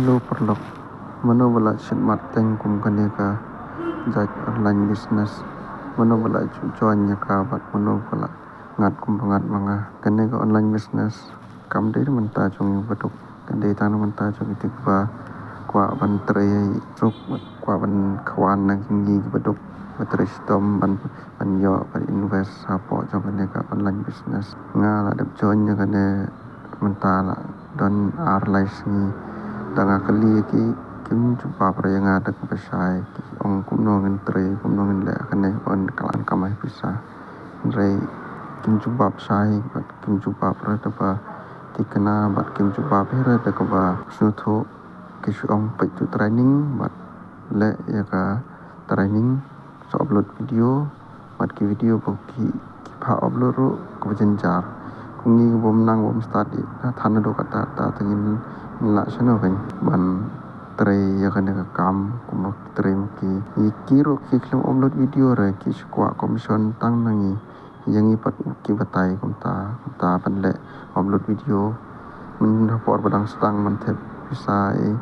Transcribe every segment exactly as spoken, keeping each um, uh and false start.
Hello paralok, mano ba la shit mat teng kum kane ka jait online business? Mano ba la ju join ïa ka bad mano ba la ngat kum ba ngat ma nga? Kane ka online business kam dei na bynta jong ngi baduk, ka dei tang na bynta jong ngi kiba kwah ban trei suk, kwah ban khwan na ki ngi kiba duk, ba trei shitom ban ban ïoh ban invest hapoh jong kane ka online business. Nga la dep join ïa kane mynta la don ar lai sngi. Tang nga kylli ki kim jubab re ïa nga da kaba shai, ki ong kumno ngin trei, kumno ngin leh kane ban klan kamai pisa. Hynrei kim jubab shai bad kim jubab re da ba thikna bad kim jubab re da kaba sngewthuh. Ki shu ong peit tu training bad leh ïa ka training, sa upload video bad ki video ba ki ki pha upload ruh kaba jynjar. Kum ngi bym nang bym start ïa than naduh kata ta ngin lah shano kan ban trei ïa kane ka kam kumba trei ma ki. Ïa ki ruh ki khlem upload video re ki shu kwah commission tang na ngi. Ïa ngi pat ki batai kumta, kumta ban leh upload video. Mynta por ba dang sdang ban thep pisa i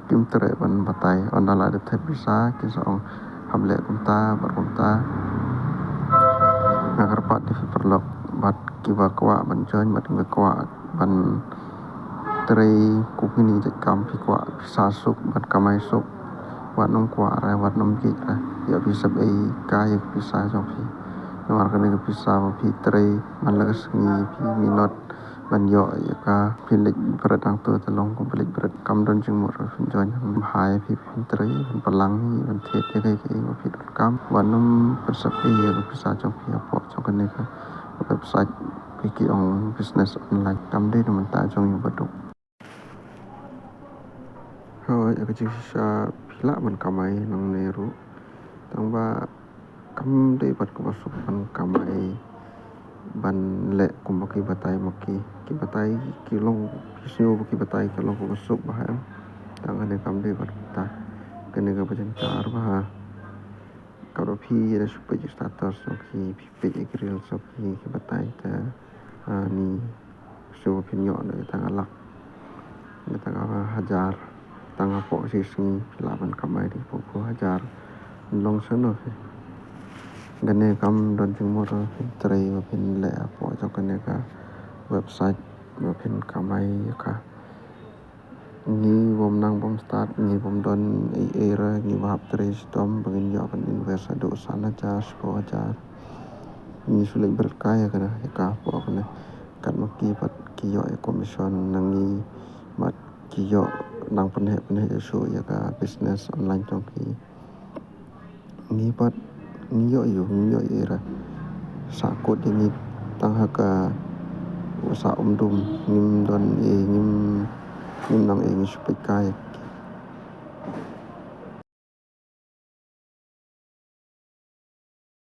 kim treh ban batai, ynda la dep thep pisa kin sa ong hap leh kumta bad kumta. Nga kyrpad ïa phi paralok bad kiba kwah ban join bad kiba kwah ban trei kum kine ki jait kam, phi kwah pisa suk ban kamai suk, wat nym kwah re, wat nym bieit re. Ïa phi sep ei ka ïa ka pisa jong phi. Namar kane ka pisa ba phi trei man la ka sngi phi minot ban ïoh ïa ka, phi leit bret hangto te long kum phi leit bret, kam don jingmut re phin join. Bha ïa phi phin trei, phin pynlang ïa, phin thied ïa kaei kaei ba phi donkam. Wat nym pynsep ei ïa ka pisa jong phi hapoh jong kane ka website ba ki ong business online, kam dei na bynta jong ngi baduk. Hooid, ïa ka jingshisha phi lah ban kamai nangne ruh. Tang ba kam dei pat kaba suk ban kamai ban leh kumba ki batai ma ki. Ki batai ki long, phi sngew ba ki batai ki long kaba suk bha em. Tang kane kam dei pat kata. Kane kaba jynjar bha. Ka ruh phi ïa da shu peit ïa status jong ki, phi peit ïa ki reels jong ki, ki batai te, ah, ni shu phin ïoh da tang ka lak, da tang ka hajar, tang hapoh shi sngi phi lah ban kamai da phew phew hajar. Long shano phi? Kane kam don jingmut phin trei ba phin leh hapoh jong kane ka website ba phin kamai ïa ka. Ngi bym nang bym start, ngi bym don ei ei re, ngi ba hap trei shitom ba ngin ïoh ban invest haduh san hajar, shiphew hajar. Ngi shu leit bret kai ïa kane, ïa ka hapoh kane. Kat ma ki pat ki ïoh ïa commission na ngi, bad ki ïoh nang pynheh pynheh ïa shu ïa ka business online jong ki. Ngi pat ngi ïoh ïa u, ngi ïoh ïa u re. Sahkut ïa ngi tang ha ka sah umdum, ngim don ei, ngim, ngim nang ei, ngi shu peit kai.